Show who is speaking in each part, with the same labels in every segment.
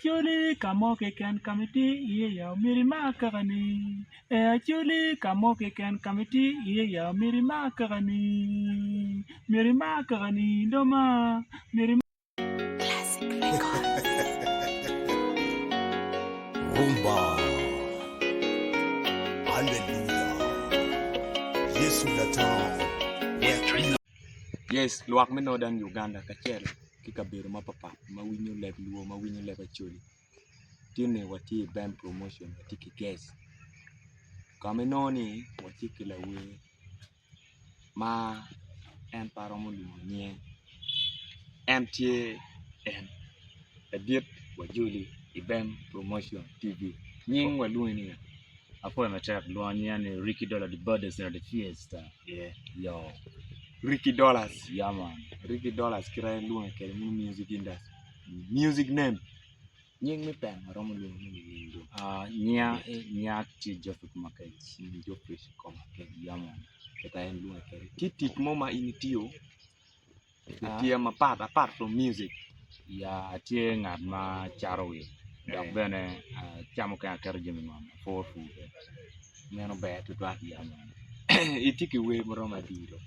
Speaker 1: Acholi ka mo keken ka ma itye iye ya myero imak kakani Ee Acholi ka mo keken ka ma itye iye ya myero imak kakani myero imak kakani do ma myero imak
Speaker 2: Rumba. Hallelujah. Yesu latar. Wek
Speaker 3: Yes, lwak me Northern Uganda kacel ki kabedo mapatpat ma winyo leb luo ma winyo leb Acholi tye ni watye i band promotion watye ki guest ka ma inongo ni watye ki lawer ma en pe aromo lwongo nyinge en tye en ladit wajoli i band promotion TV nying walwongi ni nga?
Speaker 4: Apwoyo matek lwonga nyinga ni Ricky Dollar the baddest in the fiesta.
Speaker 3: Yeah.
Speaker 4: Yo.
Speaker 3: Ricky Dollars.
Speaker 4: Yeah man.
Speaker 3: Ricky Dollars kite ilwonge kwede me music industry. Music name. Nying me pen waromo lwongo ni nining do?
Speaker 4: Uh, nyinga nyinga tye Geoffrey Kumakech.
Speaker 3: Mm, Geoffrey Kumakech.
Speaker 4: Yeah man.
Speaker 3: Kite en lwonge kwede. Tye tic mo ma in itiyo Atiya mapat apart from music.
Speaker 4: Ya atye ngat ma cato wil dok bene ca mukene aketo jami ingom apur pur bene.
Speaker 3: Meno ber tutwal. Itye ki wer muromo adi dong?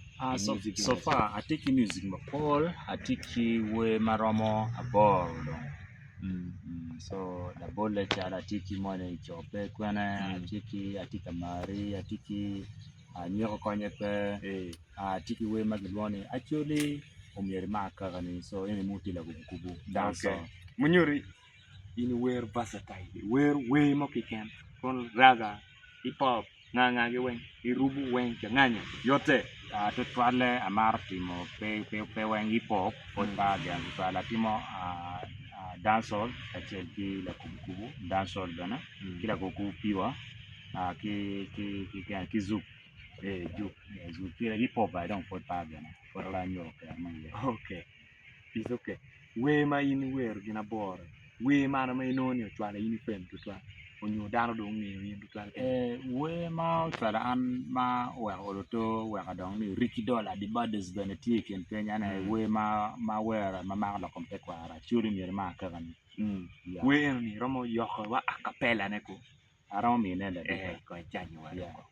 Speaker 4: So far atye ki music mapol, atye ki wer maromo aboro dong. So labolle calo atye ki moni co pe kwene, atye ki atye ka mari, atye ki Anyeko konye pe, atye ki wer ma gilwongo ni Acholi omyero imak kakani so eni nongo tye lakubukubu dancehall.
Speaker 3: Munyuti in iwero versatile, iwero wer mo keken kono raga, hip hop, nga nga gi weng irubo weng canganya yotte.
Speaker 4: Tutwalle amaro timo pe weng hip hop pwod pe ageno tutwal atimo dancehall kacel ki lakubukubu dancehall bene ki lakubukubu pure. ki zup hip hop aye dong pwod pe ageno pwod pe anyuto kero mo iye.
Speaker 3: Ok it's ok wer ma in iwero gin aboro wer mane ma inongo ni ocwalo in i fame tutwal onyo dano dong ongeyo in tutwal?
Speaker 4: Wer ma ocwalo an ma oweko olo to oweko dong ni Ricky Dollar the baddest bene tye i kin piny en aye wer ma awero ma mako lok kom tekwaro Acholi myero imak kakani.
Speaker 3: Wer eno-ni iromo yoko wa acapella ne ko?
Speaker 4: Aromo mine ladita.
Speaker 3: Eh, kong icanyowa
Speaker 4: Yeah.
Speaker 3: dong.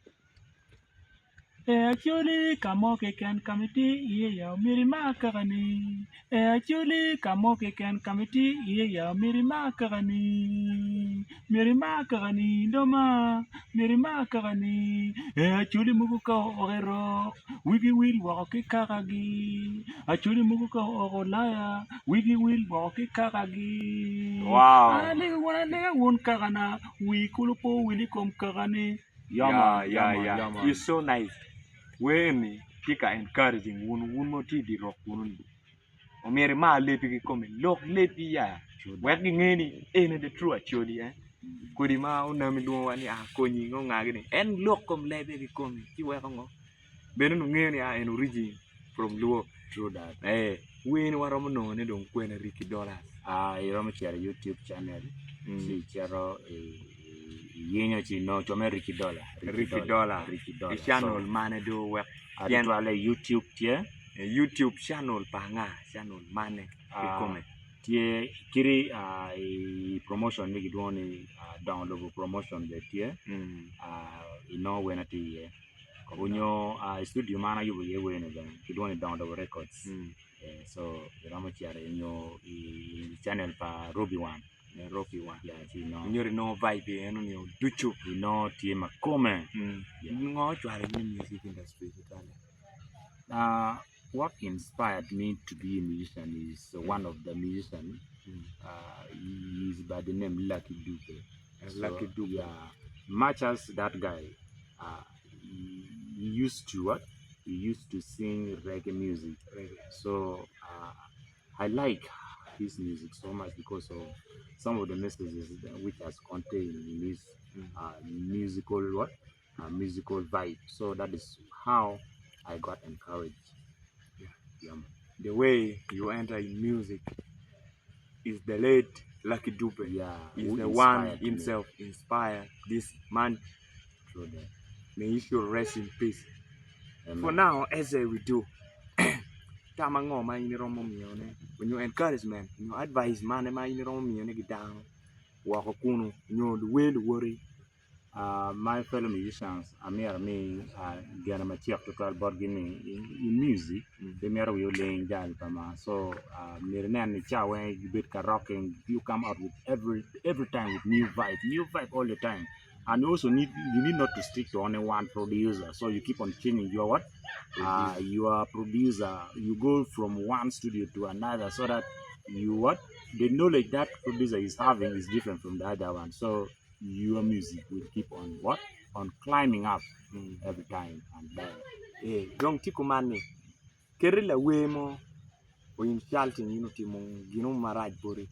Speaker 1: Ee Acholi ka mo keken ka ma itye iye ya myero imak kakani Ee Acholi ka mo keken ka ma itye iye ya myero imak kakani myero imak kakani do ma myero imak kakani Ee Acholi mogo ka oo i rok wigi wil woko ki kakagi Acholi mogo ka oo Ulaya wigi wil woko ki kakagi.
Speaker 3: Wow.
Speaker 1: An alego wun alega wun kakana, wii kulu pe owil i kom kakani.
Speaker 3: Yeah, yeah, yeah. It's so nice. Wer eni tye ka encouraging wun, wun ma wutye i dye rok kunu ni omyero imar lebi kikome, lok lebi ya wek ginge ni eni the true Acholi eh. Kodi ma onami lwongowa ni ah konyi ngo ngagi ni en lok kom lebe kikome ci weko ngo Bene onongo ngeyo ni a en origin from Luo.
Speaker 4: True that.
Speaker 3: Eh, wer ni waromo nongo ne dong kwene Ricky Dollars.
Speaker 4: Ah, iromo cito i YouTube channel, ci icito iyenyo ci inongo co me Ricky Dollar.
Speaker 3: Ricky Dollar.
Speaker 4: Ricky Dollar.
Speaker 3: I channel mane do wek
Speaker 4: pien tutwalle i YouTube tye.
Speaker 3: I YouTube channel pa anga? Channel mane kikome?
Speaker 4: Tye kiti i promotion ni gilwongo ni dongo lobo promotion bene tye. Inongo wena tye iye. Onyo i studio ma an ayubo iye wer ni bene kilwongo ni Dongo Lobo Records so iromo cito nyo i channel pa Robi One
Speaker 3: Robi One
Speaker 4: yeah ci inongo
Speaker 3: Nyuto inongo vibe eno ni ducu
Speaker 4: inongo tye ma kome
Speaker 3: Ngo ocwalo in i music industry tutwalle?
Speaker 4: What inspired me to be a musician is one of the musician he is by the name Lucky Dube
Speaker 3: Lucky Dube
Speaker 4: yeah much as that guy he used to what he used to sing reggae music so I like his music so much because of some of the messages which has contained in his musical what musical vibe so that is how I got encouraged yeah.
Speaker 3: The way you enter in music is the late Lucky Dube
Speaker 4: yeah,
Speaker 3: is
Speaker 4: who
Speaker 3: the one
Speaker 4: inspired me.
Speaker 3: himself inspired this man
Speaker 4: True that.
Speaker 3: may he should rest in peace
Speaker 4: Amen.
Speaker 3: for now as we do. Tam ango ma in iromo miyone nyo encouragement nyo advice mane ma in iromo miyone ki dano woko kunu nyo luwer luwoti?
Speaker 4: My fellow musicians amyero ami gene macek tutwal botgi ni i music pe myero wiyi oling jal pa ma so myero inen ni ca weng ibed ka rocking you come out with every every time with new vibe new vibe all the time and you also need you need not to stick to only one producer so you keep on changing your what your producer you go from one studio to another so that you what the knowledge that producer is having is different from the other one so your music will keep on what on climbing up every time and then
Speaker 3: Ee, dong tye kuman ni, keti lawer mo o insulting in otimo gin mo marac boti,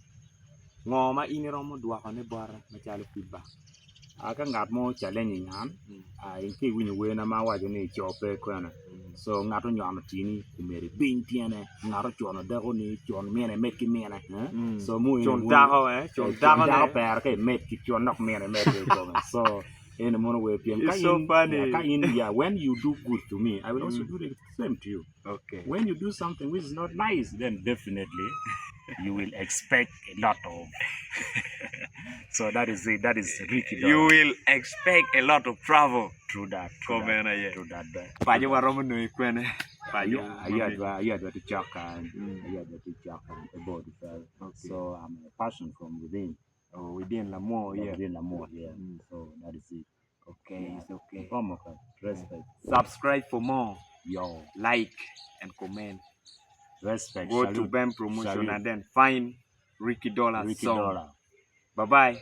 Speaker 3: ngo ma in iromo dwokone bote macalo feedback?
Speaker 4: Ah, ka ngat mo challenging an ah, in ka iwinyo werna ma awaco ni co pe kwene so ngat onyono tyeni omyero ibiny tyene ngat ocono dakoni con mine med ki mine eh? so mu eni
Speaker 3: Con
Speaker 4: wun-
Speaker 3: dako eh, con
Speaker 4: Eh, con
Speaker 3: dako
Speaker 4: dako
Speaker 3: ne.
Speaker 4: pera ka imed ki con dok mine med i kome so eni mono wer pien ka
Speaker 3: It's so
Speaker 4: in
Speaker 3: funny.
Speaker 4: yeah, ka in yeah, when you do good to me I will also do the same to you
Speaker 3: Okay.
Speaker 4: when you do something which is not nice then definitely you will expect a lot of so that is it that is Ricky
Speaker 3: You
Speaker 4: Dora
Speaker 3: will expect a lot of trouble.
Speaker 4: true that true that
Speaker 3: Komen aye.
Speaker 4: true that ber
Speaker 3: Paco waromo nongo kwene. Paco.
Speaker 4: Aye adwa ti cok kany
Speaker 3: Mm.
Speaker 4: aye adwa ti cok kany about it
Speaker 3: Okay.
Speaker 4: so I'm a person from within
Speaker 3: Oh, within Lamwo, yeah.
Speaker 4: within Lamwo yeah
Speaker 3: Mm.
Speaker 4: so that is it
Speaker 3: Okay,
Speaker 4: Yeah.
Speaker 3: it's okay.
Speaker 4: Romo ka respect
Speaker 3: Subscribe for more.
Speaker 4: yo
Speaker 3: Like and comment.
Speaker 4: respect
Speaker 3: Go to
Speaker 4: salute
Speaker 3: Ben Promotion
Speaker 4: Salute.
Speaker 3: and then find Ricky Dollar
Speaker 4: Ricky
Speaker 3: song.
Speaker 4: Dora
Speaker 3: Bye bye.